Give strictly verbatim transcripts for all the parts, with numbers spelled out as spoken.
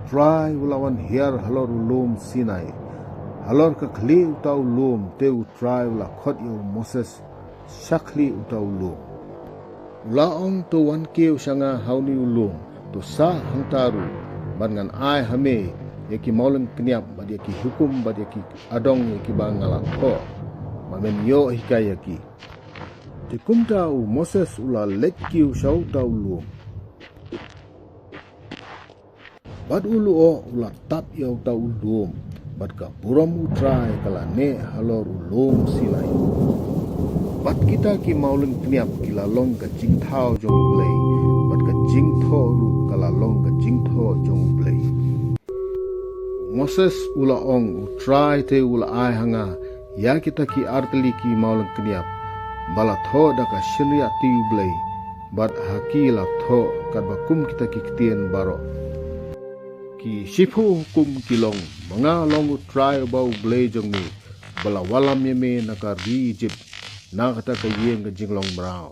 Trai u la wan hiar halor u lum Sinai. Halor ka khlieh uta u lum, te u Trai u la khot ïa u Moses sha khlieh uta u lum. U la ong, to wan kiew sha nga ha une u lum, to sah hangta ruh, bad ngan ai ha me ïa ki mawlyngkniap bad ïa ki hukum bad ïa ki adong ïa kiba nga la thoh, ba men ïoh hikai ïa ki. Te kumta u Moses u la leit kiew sha uta u lum. Bad u lyoh u la tap ïa uta u lum, bad ka burom u Trai ka la neh halor u lum Sinai. Bad kita ki mawlyngkniap ki la long ka jingthaw jong U Blei, bad ka jingthoh ruh ka la long ka jingthoh jong U Blei. Moses u la ong, u Trai te u la ai ha nga ïa kita ki artylli ki mawlyngkniap, ba la thoh da ka shynriahti U Blei, bad ha ki la thoh katba kum kita ki ktien baroh. Ki shiphew hukum ki long, ba nga long u Trai uba U Blei jong me, ba la wallam ïa me na ka ri Ijipt, na kata ka ïing ka jinglong mraw.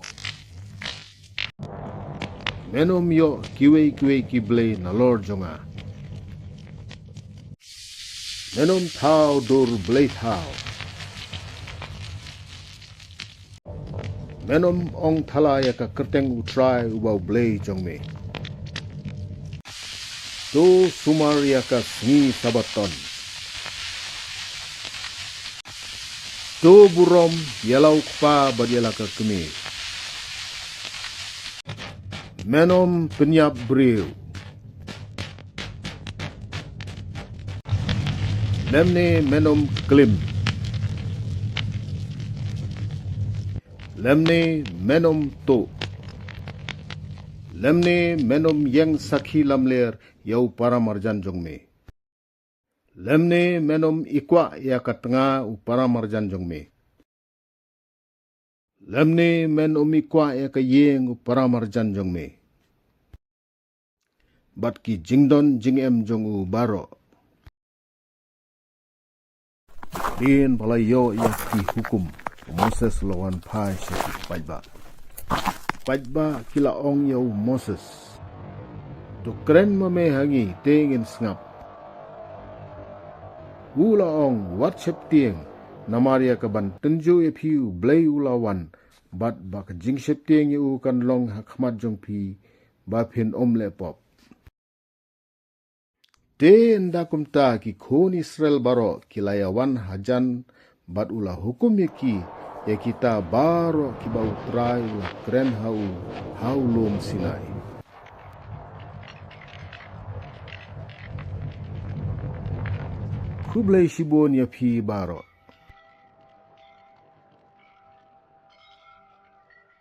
Men ym ïoh kiwei kiwei ki blei nalor jong nga. Men ym thaw dur blei thaw. Men ym ong thala ïa ka kyrteng u Trai uba U Blei jong me. To sumar ïa ka sngi Sabaton. To burom ïa la u kpa bad ïa la ka kmie. Men ym pynïap briew. Lymne men ym klim. Lymne men ym tuh. Lymne men ym ïeng sakhi lamler ïa u paramarjan jong me. Lymne men ym ikwah ïa ka tnga u paramarjan jong me. Lymne men ym ikwah ïa ka ïing u paramarjan jong me, bad ki jingdon jingem jong u baroh. Hadien ba la ïoh ïa ki hukum, u Moses u la wan phai sha ki paidbah. Paidbah ki la ong ïa u Moses, to kren ma me ha ngi te ngin sngap. U la ong, wat sheptieng, namar ïa ka ban tynjuh ïa phi U Blei u la wan, bad ba ka jingsheptieng ïa u kan long ha khmat jong phi, ba phin ym leh pop. Te ynda kumta ki khun Israel baroh ki la ïa wan hajan, bad u la hukum ïa ki ïa kita baroh kiba U Trai u la kren ha u ha u lum Sinai. Khublei shibun ïa phi baroh.